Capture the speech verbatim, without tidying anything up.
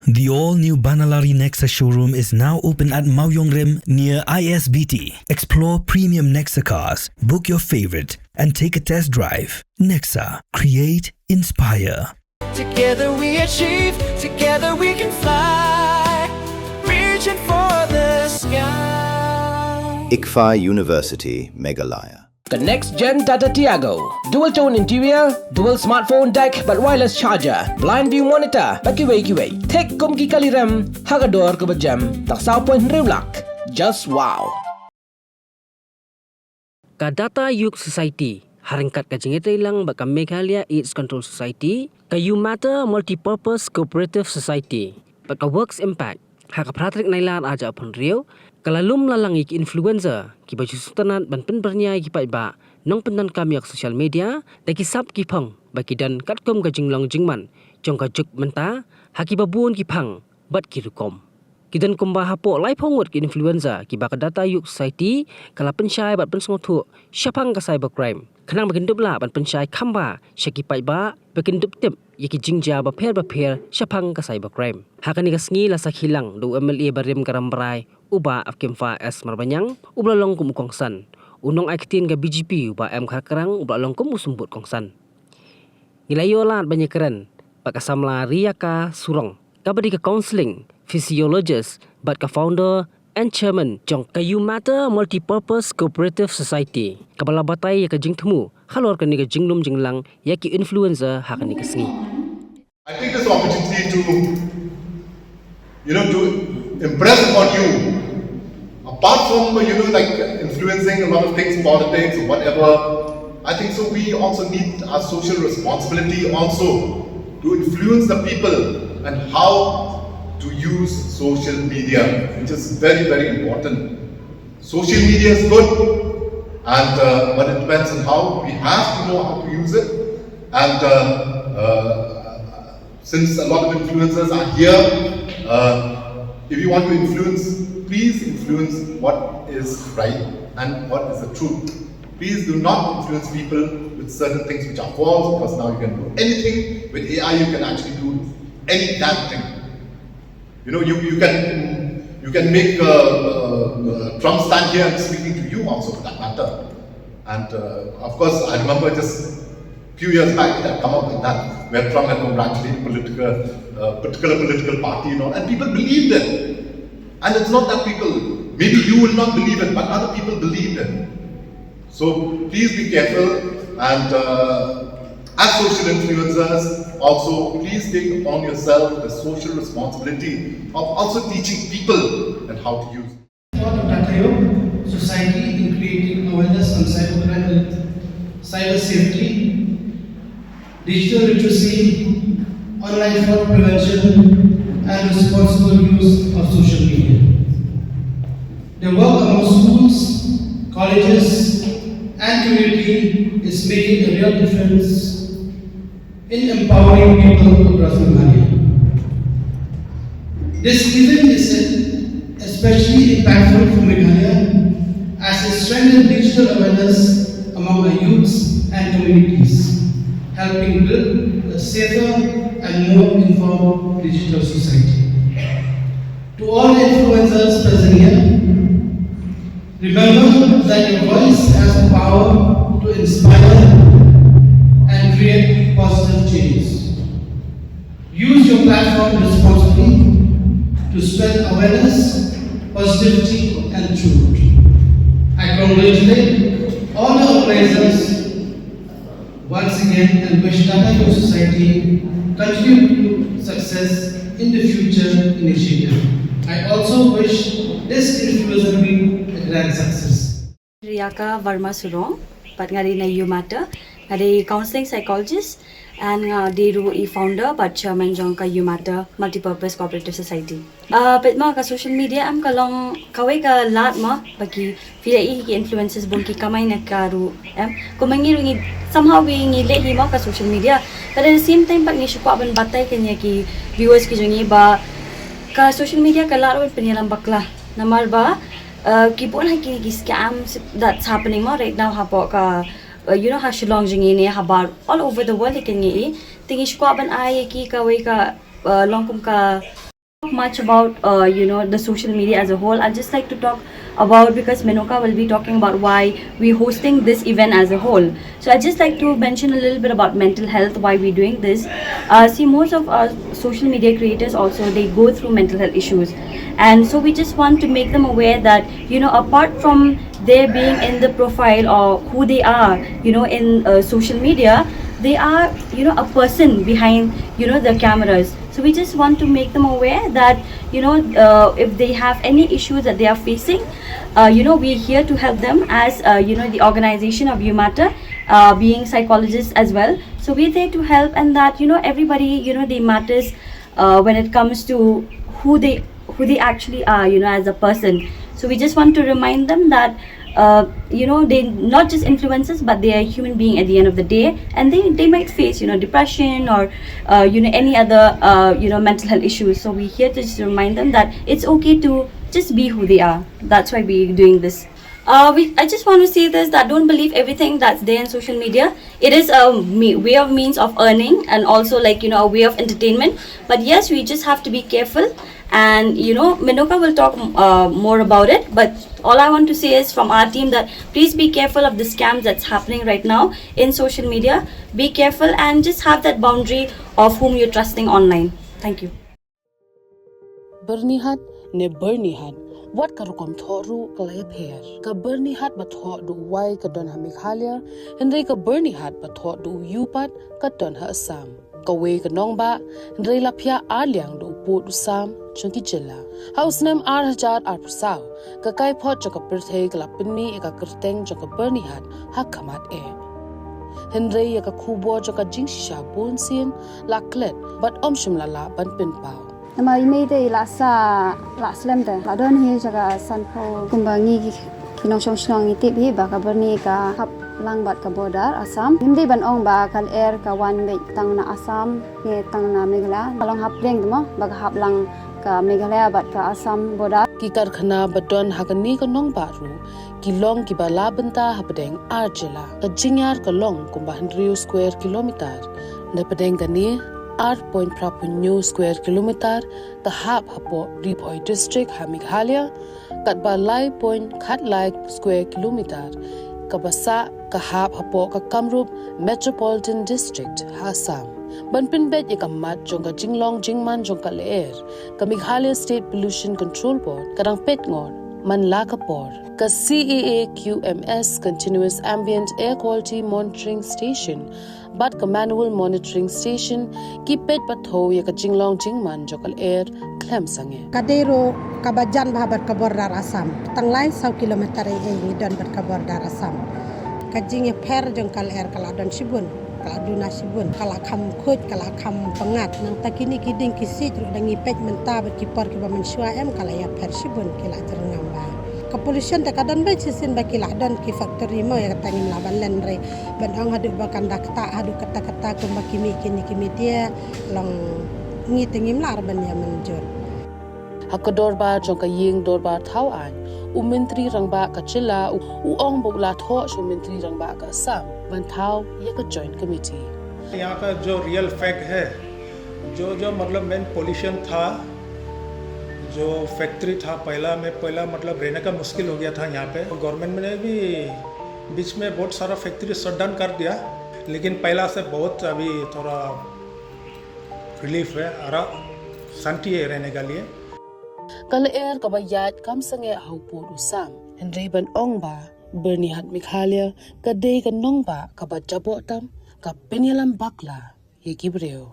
The all-new Banalari Nexa showroom is now open at Mawiongrim near I S B T. Explore premium Nexa cars, book your favorite, and take a test drive. Nexa, create, inspire. Together we achieve, together we can fly, reaching for the sky. ICFAI University, Meghalaya. The next gen Tata Tiago. Dual tone interior, dual smartphone deck, bad wireless charger, blind view monitor, bad kiwei kiwei. Thik kum ki kali rem, ha ka dor kaba jem, tang saw point hynriew lak. Just wow. Ka Data Yug Society, ha ryngkat ka jingïatreilang bad ka Meghalaya AIDS Control Society, ka Umatter Multipurpose Cooperative Society, bad ka Works Impact, ha ka phra tarik Nailar ar hajar arphew hynriew, ka la lum la lang ïa ki influencer, kiba ju sngewtynnat ban pynbyrngia ïa ki paidbah nongpyndonkam ïa ka social media, da ki sap ki phong ba ki don katkum ka jinglong jingman jong ka juk mynta, ha kiba bun ki phang bad ki rukom. Ki don kumba hapoh laiphew ngut ki influencer kiba ka Data Yug Society ka la pynshai bad pynsngewthuh shaphang ka cybercrime, khnang ba kin dup lah ban pynshai kham bha sha ki paidbah ba kin dup tip ïa ki jingjia bapher bapher shaphang ka cybercrime. Ha kane ka sngi la sakhi lang da u M L A barim ka Rambrai, u Bah Kimfa S Marbaniang, uba la long kum u kongsan, u nongai ktien ka B J P u Bah M Kharkrang, uba la long kum u symbud kongsan. Ngi la ïoh lad ban ïakren bad ka samla Riaka Surong, kaba dei ka counselling physiologist bad ka founder and chairman jong ka Umatter Multipurpose Cooperative Society, kaba la batai ïa ka jingthmu halor kane ka jinglum jinglang ïa ki influencer ha kane ka sngi. I take this opportunity to, you know, to impress upon you, apart from, you know, like, influencing a lot of things, politics or whatever, I think so we also need our social responsibility also to influence the people and how to use social media, which is very, very important. Social media is good, and, uh, but it depends on how. We have to know how to use it, and, uh, uh, since a lot of influencers are here, uh, if you want to influence, please influence what is right and what is the truth. Please do not influence people with certain things which are false, because now you can do anything. With A I, you can actually do any damn thing. You know, you, you can, you can make, uh, uh, uh, Trump stand here and speaking to you also, for that matter. And, uh, of course, I remember just few years back it had come up like that, where Trump had congratulated political, uh, particular political party and all, and people believed it. And it's not that people, maybe you will not believe it, but other people believed it. So please be careful, and, uh, as social influencers, also please take upon yourself the social responsibility of also teaching people and how to use. Support of Data Yug Society in creating awareness on cybercrime and cyber safety, digital literacy, online fraud prevention, and responsible use of social media. Their work among schools, colleges, and community is making a real difference in empowering people across Meghalaya. This event is especially impactful for Meghalaya as it strengthens digital awareness among our youths and communities, helping build a safer and more informed digital society. To all the influencers present here, remember that your voice has the power to inspire and create positive change. Use your platform responsibly to spread awareness, positivity, and truth. I congratulate all the organizers once again and wish Data Yug Society continued success in the future initiative. I also wish this influencer meet a grand success. Riaka Verma Surong, bad nga dei na Umatter, nga dei counseling psychologist, and nga dei ruh i founder bad chairman jong ka Umatter Multipurpose Cooperative Society. Ah, peit mo, ka social media em ka long kawei ka lad mo, ba ki, phi la i ki influencers bun ki kamai na ka ruh em. Kumba ngi ruh ngi, somehow ngi, ngi leh hi mo ka social media. But at the same time pat ngi shu kwah ban batai kane ïa ki viewers ki jong ngi ba ka social media ka lad ruh ban pynïalam bakla. Namar ba, uh, ki bun ha kine ki scams that's happening mo right now hapoh ka, uh, you know, ha Shillong jong ngi ne, habar all over the world ïa kine ngi i. Te ngi shu kwah ban ai ïa ki kawei ka, uh, long kum ka much about uh, you know the social media as a whole. I'd just like to talk about, because Menoka will be talking about why we're hosting this event as a whole. So I'd just like to mention a little bit about mental health, why we're doing this. Uh, see, most of our social media creators also, they go through mental health issues, and so we just want to make them aware that, you know, apart from their being in the profile or who they are, you know, in uh, social media, they are, you know, a person behind, you know, the cameras. So we just want to make them aware that, you know, uh, if they have any issues that they are facing, uh, you know, we're here to help them as, uh, you know, the organization of Umata, uh, being psychologists as well. So we're there to help, and that, you know, everybody, you know, they matters uh, when it comes to who they who they actually are, you know, as a person. So we just want to remind them that uh, you know, they not just influencers, but they are human being at the end of the day, and they, they might face, you know, depression or uh, you know, any other uh, you know, mental health issues. So we're here to just remind them that it's okay to just be who they are. That's why we're doing this. Uh, we, I just want to say this, that don't believe everything that's there in social media. It is a me- way of means of earning, and also, like, you know, a way of entertainment. But yes, we just have to be careful. And, you know, Menoka will talk uh, more about it. But all I want to say is from our team that please be careful of the scams that's happening right now in social media. Be careful and just have that boundary of whom you're trusting online. Thank you. Byrnihat ne Byrnihat, wat ka rukom thoh ruh ka la ïapher. Ka Byrnihat ba thoh da u Y ka don ha Meghalaya, hynrei ka Byrnihat ba thoh da u U pat ka don ha Assam. Kawei ka nongbah, hynrei la phiah arliang da u pud u sam jong ki jylla. Ha u snem ar hajar arphew saw, ka kaiphod jong ka pyrthei ka la pynmih ïa ka kyrteng jong ka Byrnihat ha khmat eh. Hynrei ïa ka khubor jong ka jingshisha bunsien la klet bad ym shym la lah ban pynpaw. Namar i mei te i la sah, la slem te, la don hi jaka sanphew. Kumba ngi ki, ki nongshong shnong ngi tip hi ba ka Byrni ka hap lang bad ka border Assam. Ngim dei ban ong ba ka lyer ka wan beit tang na Assam ne tang na Meghalaya. Ka long hapdeng te mo ba ka hap lang ka Meghalaya bad ka Assam border. Ki karkhana ba don ha kane ka nongbah ruh ki long kiba la bynta hapdeng ar jylla. Ka jingïar ka long kumba hynriew square kilometer. Napdeng kane, ar point phra phew hynñiew square kilometer ka hap hapoh Ri Bhoi District ha Meghalaya, katba lai point khatlai square kilometer kaba sah ka hap hapoh ka Kamrup Metropolitan District ha Assam. Ban pynbeit ïa ka mat jong ka jinglong jingman jong ka lyer, ka Meghalaya State Pollution Control Board ka dang peit ngor man la ka por. Ka C A A Q M S, Continuous Ambient Air Quality Monitoring Station, bad ka Manual Monitoring Station, ki peit bad thew ïa ka jinglong jingman jong ka lyer khlem sangeh. Ka dei ruh kaba jan bha bad ka border Assam. Tang lai saw kilometer ei ei ngi don bad ka border Assam. Ka jingïapher jong ka lyer ka la don shibun, ka la duna shibun, ka la kham khuid, ka la kham pyngngad. Nangta kine ki dieng ki siej ruh da ngi peit mynta bad ki por kiba mynshuwa em ka la ïapher shibun, ki la jyrngam bha. Ka pollution te ka don beit shisien ba ki la don ki factory mo, ïa kata ngim lah ban len re. Ban ong haduh ba kan da ktah haduh katta katta kumba ki mih kine ki media, long ngi te ngim lah re ban ïa mynjur. Ha ka dorbar jong ka ïing dorbar thaw aiñ, u Myntri Rangbah ka jylla u, u ong ba u la thoh sha u Myntri Rangbah ka Assam ban thaw ïa ka Joint Committee. यहाँ का जो रियल फैक्ट है, जो जो मतलब मेन पोल्यूशन था, जो फैक्ट्री था पहला में, पहला मतलब रहने का मुश्किल हो गया था यहाँ पे। गवर्नमेंट ने भी बीच में बहुत सारा फैक्ट्री शट डाउन कर दिया, लेकिन पहला से बहुत अभी थोड़ा रिलीफ है, आराम, शांति है रहने के लिए। Ka lyer kaba ïaid kam sangeh ha u pud u sam, hynrei ban ong ba Byrnihat Meghalaya ka dei ka nongbah kaba jaboh tam, ka pynïalam bakla ïa ki briew.